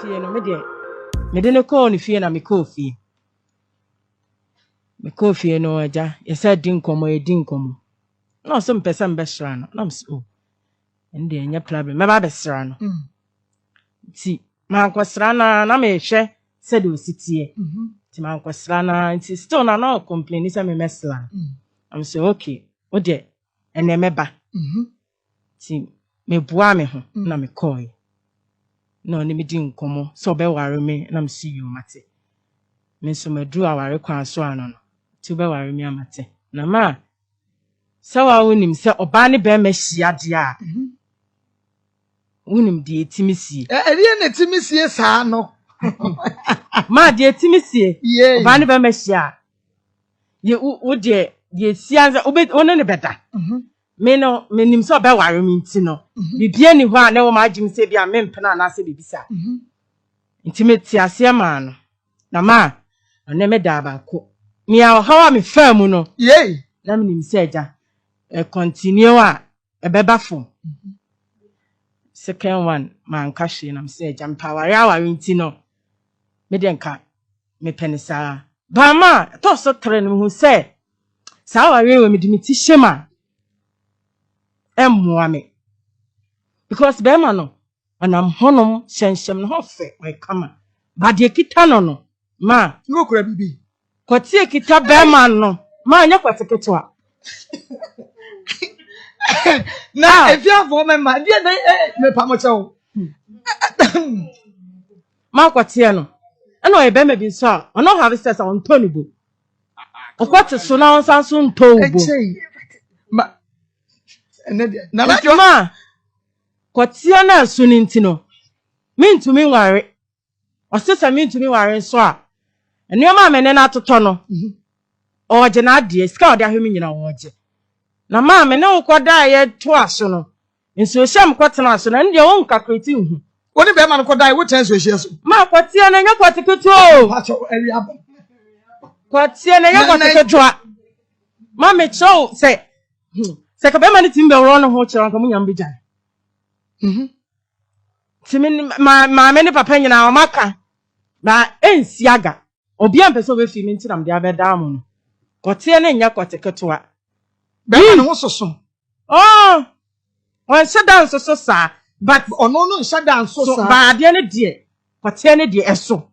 Fie no, me deɛ, mede no kɔɔ ne fie na mekɔɔ fie. Mekɔɔ fie no, agya, yɛsɛ di nkɔmmɔ, yɛdi nkɔmmɔ. Na ɔsɛ mepɛ sɛ mbɛsra no. Na mesɛ, oh, ɛno deɛ ɛnyɛ problem, mɛba abɛsra no. Nti mankɔsra no a, na mehwɛ sɛdeɛ ɔsi teɛ. Nti mankɔsra no a, nti still na ɔcomplain sɛ memmɛsra no. Na mesɛ, okay, wo deɛ, ɛnɛ mɛba. Nti meboa me ho na mekɔɔɛ. Na ɔne me di nkɔmmɔ sɛ ɔbɛware me, na mesi yɛ mate. Me nso maduru aware kwan so ano no. Nti wobɛware me amate. Na ma sɛ wa wonim sɛ ɔbaa ne bɛrima hyia deɛ a, wonim deɛ ɛtumi sie. Ɛdeɛ na ɛtumi sie saa no? Ma deɛ ɛtumi sie. Ɔbaa ne bɛrima hyia a, yɛ wo deɛ deɛ sie ansa wo ne ne bɛda. Me no, menim sɛ ɔbɛware me nti no, biribiara ni hɔ a na ɛwɔ m'adwene sɛ bi a mempene anaasɛ biribi saa. Nti mete aseɛ maa no. Na ma ɔne me daa baako. Nea ɔhaw a mefaa mu no, na menim sɛ agya, ɛcontinue a, ɛbɛba fam. Second one, manka hwee na mesɛ agya, mepɛ aware aware nti no, me deɛ nka mepɛ ne saa. Baama a ɛtɔ so tere no, mehu sɛ saa aware wɔ mede me ti hyɛ mu a, ɛmmoa me. Because bɛrima no, ɔnam hɔnom hyɛnhyɛm ne ho fɛ, ɔyɛ kama. Ba deɛ kita no, ma Ne wɔkura biribi. Kɔte kita bɛrima no, ma nyɛ kɔte ketewa. Na efiafoɔ mɛma deɛ na mepa mo kyɛw. Ma kɔteɛ no, ɛna ɔyɛ bɛrima bi nso a ɔno have sex a ɔntɔ ne bo. Ɔkɔte so na ɔnsan so ntɔ wo bo. Ɛkyɛn ma ɛnɛ deɛ nana. Nti ma kɔteɛ no ɛso no nti no, mentumi nware. Ɔse sɛ mentumi nware nso a, nneɛma a me ne no atotɔ no, ɔɔgye n'adeɛ, sika a ɔde ahwɛ me nyinaa ɔɔgye. Na maa me ne wo kɔda a yɛtoa so no, nsuohyɛ m kɔtena so no, ɛno deɛ wo nkakreti nhu. Wo ne bɛrima no kɔda, wotena nsuohyɛ so? Ma kɔteɛ no ɛnyɛ kɔte ketewa o. Pakyɛw, awia bɔ. Kɔteɛ no ɛnyɛ kɔte ketewa. Ma mekyerɛ wo sɛ, sɛ ka bɛrima no tumi bɛworɔ ne ho kyerɛ wo, nka mo nyam bɛgyae. Nti me maame ne papa nyinaa ɔmaka na ɛnsi aga. Obiara mpɛ sɛ ɔbɛfi me nti na mede abɛdaa mo no. Kɔteɛ no nyɛ kɔte ketewa. Bɛrima ne ho soso? Oh, ɔnhyɛ da nsoso saa, but ɔno no nhyɛ da nso so saa. Baadeɛ no deɛ, kɔteɛ no deɛ ɛso.